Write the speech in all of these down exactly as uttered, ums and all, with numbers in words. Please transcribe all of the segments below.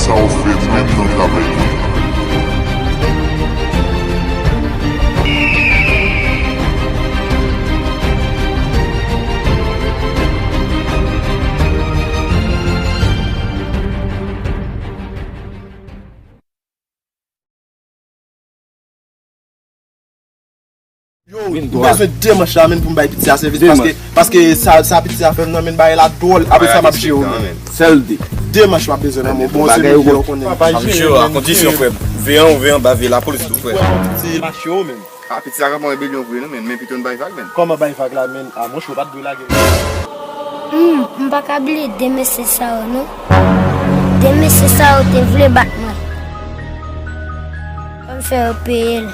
Sa w fè menm nan travay mwen. Yo, m bezwen de manch la, menn, pou m bay piti a sèvis, paske, paske sa, sa piti a fè m nan, menn, bagay la dwòl. Apre sa, m ap jere w, menn. Sèl de. De manch m ap bezwen nan men w. Bon, se bagay ou konnen. Papa, jere, a kondisyon, frè m. Veye w, veye w, ba veye lapolis tou, frè. Piti mache w, menn. A, piti a ka pran rebelyon vre, non, menn. Men pito n bay vag, menn. Kòman bay vag la, menn? A, monchè, ou pa t dwe lage, menn. Hmm, m pa ka bliye de mesye sa yo, non. De mesye sa yo te vle bat mwen. Fò m fè yo peye l.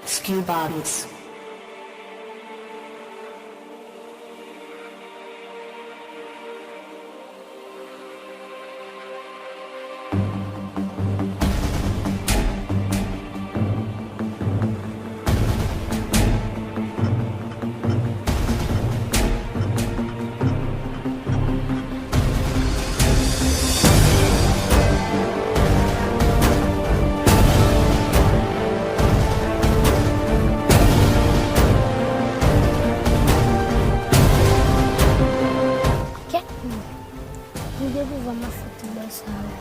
Skill bodies. Kèt, m gen pou vwa m ap fè tout bagay sa yo.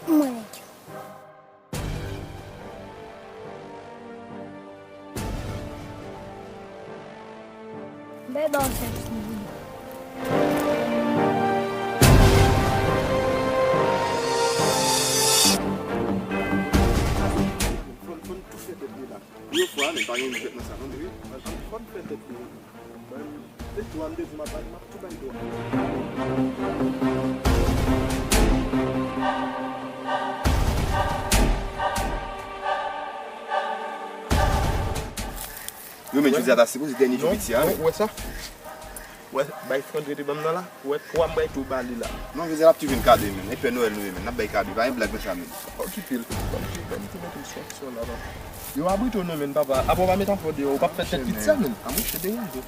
Mwen nèg yo. Bay ba w sèvis nou vini. Fò n, fò n tou fè tèt li la. Premye fwa, men pa gen jwèt nan sa non, men wi. Fò n, fò n fè tèt li. Mwen, se tou a m te di m ap bay, m ap tou bay dwa. Yo, men jodi a ta sipoze dènye jou piti a, men. Ou wè sa? Ou wè bay frè André te ban m nan la? Ou wè twa m bay tou ba li la. Non, jodi a l ap tou vin kado, men. E pè Nwèl nou ye, men. N ap bay kado. Pa gen blag nan sa, men. Okipe l. Ban m tou, ban m tou mete l sou aksyon la, papa. Yo abrite w non, men, papa. Apa w pa met afè w deyò, ou p ap fè tèt piti sa, men. A, monchè, degaje w.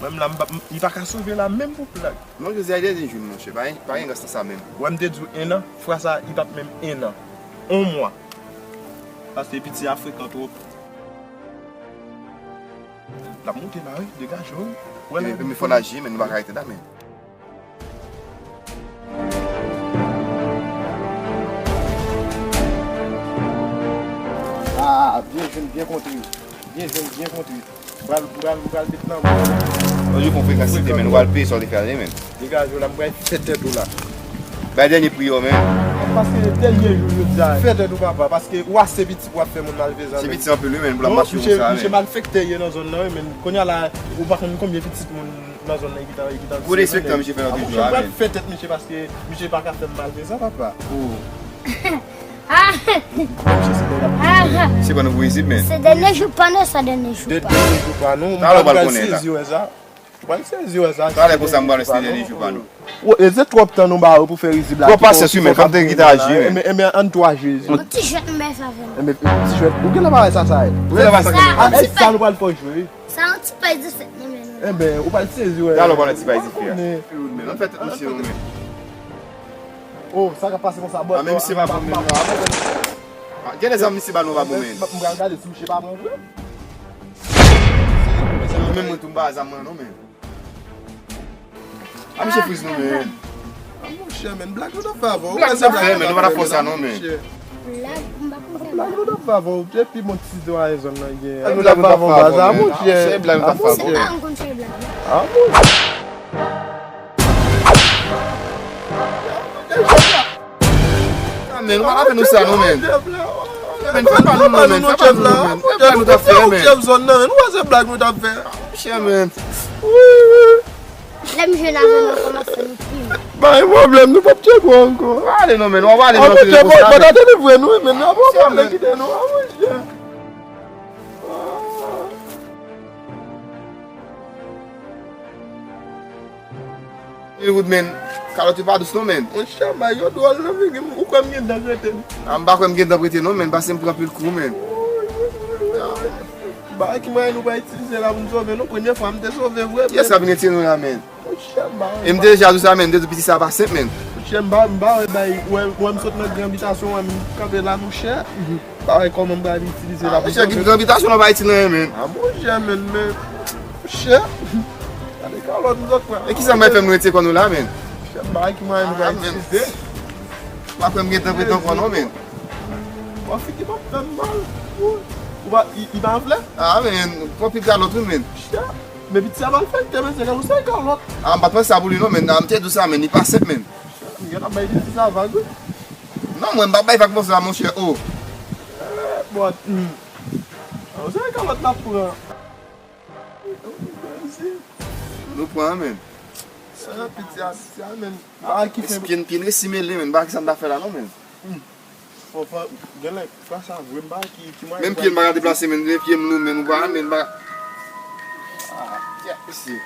Menm la, m pa, m, li pa ka sove la, menm pou plag. Non, Jezi a dènye jou, monchè. Pa gen, pa gen gras nan sa menm. Wè, m te di w en an, fwa sa, li p ap menm en an. On mwa. Paske piti a frekan twòp. L ap moute la, wi, degaje w, wi. Wè la. Epi, men fò n aji, men nou pa ka rete la, men. Byen jwenn, byen kontre. Byen jwenn, byen kontre. M pral, m pral, m pral met nan men w. Non, yo pran frekansite, men nou pral peye sa w te fè ale, men. Degaje w la, m pral fè tèt ou la. Bay dènye pri yo, men. Paske dènye jou jodi a. Fè tèt ou, papa, paske ou ase piti pou w ap fè moun malfezan, men. Se piti anpil, wi, men, pou l ap mache konsa, men. Misye malfektè ye nan zòn nan, wi, men. Kounye a la, ou pa konn konbyen pitit moun nan zòn nan ki ta, ki ta. Kou derespektan misye fè nan toujou a, men. Mwen pral fè tèt misye paske misye pa ka fè m malfezan, papa. Oh. Ah! Se kòman pou rizib, men. Se dènye jou pa nou, sa dènye jou pa nou. Dènye jou pa nou, m pral sezi wè sa. Ou pral sezi wè sa. Talè konsa m pral se dènye jou pa nou. E se twòp tan nou ba yo pou fè rizib la. Twòp pasyans, wi, men, fò m te kite aji, men. Enben, ann tou aji. Yon ti jwèt m bay sa avè m. Enben, ti jwèt. Ou genlè pa wè sa, sa ye. Ou genlè pa wè sa, sa ye. Sa nou pral fè w jwe, wi. Sa yon ti pay di fèt nan men nou. Enben, ou pral sezi wè. Talè w pral ti pay di fèt. Men, ann fè tèt misye, non, men. Oh, sa k ap pase konsa, bò. Ah, men misye pa bon menm, non. Ah, gen de zam misye ba nou pa bon, men. M pral gade si misye pa bon vre. Menm mwen tou m pa zam mwen, non, men. Ah, misye friz nou, men. Ah, monchè, men, blag nou t ap fè avè w. Blag nou t ap fè, men, nou pa t ap fè sa, non, men. Blag, m pa konn fè blag. Blag nou t ap fè avè w. Depi bon ti zòn nan gen. Blag nou t ap fè avè w, men. Monchè, blag nou t ap fè avè w. Se pa m konn fè blag, non. Ah, monchè. Ah, men, ou pa ka fè nou sa, non, men. Men, fè pa nou, non, men. Fè pa nou, non, men. Fè pa nou ta fè, men. Chèf zòn nan, men. Nou wè se blag nou t ap fè. Chè, men. Lè m jwenn avè nou, kòmanse nou pi mal. Pa gen pwoblèm, nou p ap tcheke w ankò. Ale, non, men. W ap ale, non, men. Bon, ta delivre nou, men. N ap pale, kite nou. Ah, monchè. Lil Wood, men, kalòt yo pa dous non, men. Monchè, bagay yo dwòl nan figi m. Ou kwè m gen dan prete m? A, m pa kwè m gen dan prete non, men, paske m pran anpil kou, men. Bagay ki mwayen nou pa itilize la pou n sove nou, premye fwa m te sove vre, men. Kiyès k ap vin retire nou la, men? Monchè, m pa wè. E m te deja di w sa, men, m te di w piti sa pa senp, men. Monchè, m pa, m pa wè bagay, ou wè, ou wè m sot nan gran bitasyon, ou wè m kanpe la, monchè. Pa wè kòman m pral itilize la pou sove. Monchè, ki gran bitasyon la pa itil anyen, men. A, monchè, men, men. Monchè. Gade kalòt nou sot pran. E kisa m fè m retire kò nou la, men? Monchè, m pa wè ki mwayen nou pral itilize. M pa kwè m gen tan prete ankò non, men. Bon, figi pa fè m mal. Ou pa, li, li pa anfle? A, men, pran pil kalòt wi, men. Monchè, men piti sa malfektè, men se kalòt, se kalòt. A, m pa t panse sa pou li non, men. A, m te di w sa, men, li pa senp, men. M gentan bay piti sa vag wi. Non, mwen, m pa bay vag konsa, monchè, oh. Eh, bòt, hmm. An, se kalòt n ap pran. Nou pran, men. Ah, piti a, piti a, men. Bagay ki fè. Pye n, pye n resi mele, men. Bagay ki sa m ta fè la, non, men. Hmm. Fò, fò, genlè, fwa sa vre, m pa ki, ki mwayen. Menm pye m pa ka deplase, men. Lè pye m lou, men. Ou pa, men, m pa. Ah, yeah, mesye.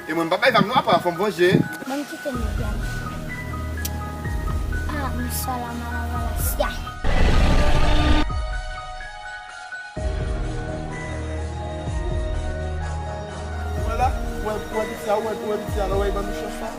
E mwen, m pa bay vag non, apa, fò m vanje. Ban m kite m egal. Ah, m sal a mala wala sya. Wala, wè, wè piti a, wè, wè piti a, wè, ban nou chans la.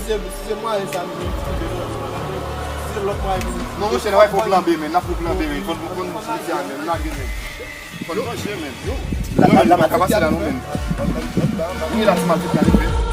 Si se, si se mwayen sa nou vin itilize pou si se lòt mwayen pou nou itilize. Non, monchè, n ap fè plan B, men. N ap fè plan B, men. Fò n, fò n, fò n itilize a, men. N lage, men. Fò n manje, men. La, la, la, la, pa pase la, non, men. Wi, la, ti mal fèt la, li fè.